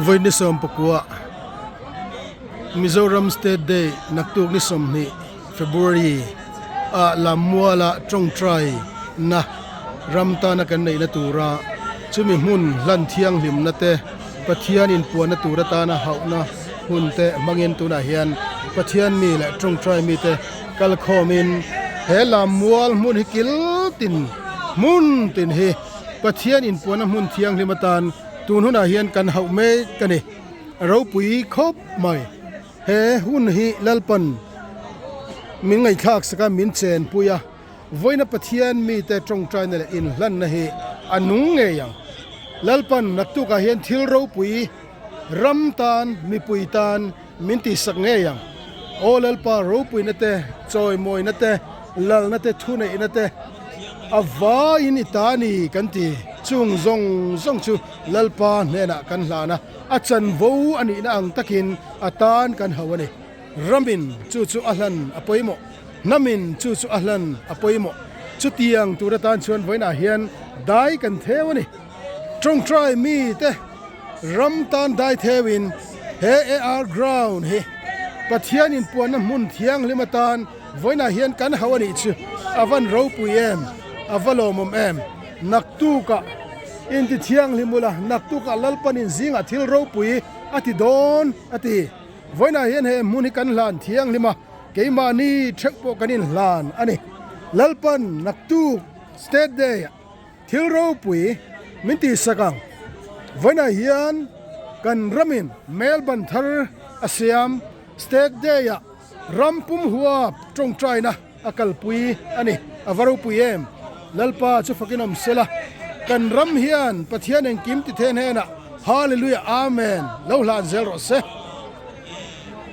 Vawi ni 19 Mizoram State Day naktuk ni 20 February ah Lammuala tawngtai na ram tana kan neihna tura chumi hmun hlan thianghlimna te Pathian inpuanna tur atana hauhna hun te hmangin tunah hian Pathian mi leh tawngtai mite kalkhawmin he Lammual hmun hi kil tin hmun tin hi Pathian inpuanna hmun thianghlim atan tun hunah hian kan hauh mek a ni. A ropui khawp mai. He hun hi Lalpan min ngaihthlak sak a, min chenpui a. Vawiina Pathian mite tawngtaina leh inhlanna hi a nung ngei ang. Lalpan naktukah hian thil ropui ram tan, mipui tan min tihsak ngei ang. Aw Lalpa ropuina te, chawimawina te, lalna te, thuneihna te a vaiin i ta ni kan ti. Chung zawng zawng chu Lalpa hnenah kan hlan a, a chanvo a nihna ang takin a tan kan hau a ni. Ramin chu chu a hlan a pawimawh. Hnamin chu chu a hlan a pawimawh. Chutiang tur atan chuan vawiinah hian dai kan theu a ni. Tawngtai mite ram tan dai theuin he AR ground hi Pathian inpuanna hmun thianghlim atan vawiinah hian kan hauh a nih chu a van ropui em, a va lawmawm em. Naktukah inti thianghlim ula, naktukah Lalpanin zingah thil ropui a ti dawn a ti. Vawiinah hian he hmun hi kan hlan thianghlim a. Keimahni theuh pawh kan inhlan a ni. Lalpan naktuk State Day ah thil ropui min tihsak ang. Vawiinah hian kan ramin Melbourne thar a siam State Day ah ram pum huap tawngtaina a kalpui a ni. A va ropui em? Lalpa chu fakin awm sela, kan ram hian Pathian engkim ti thei hnenah Hallelujah Amen lo hlan zel rawh se.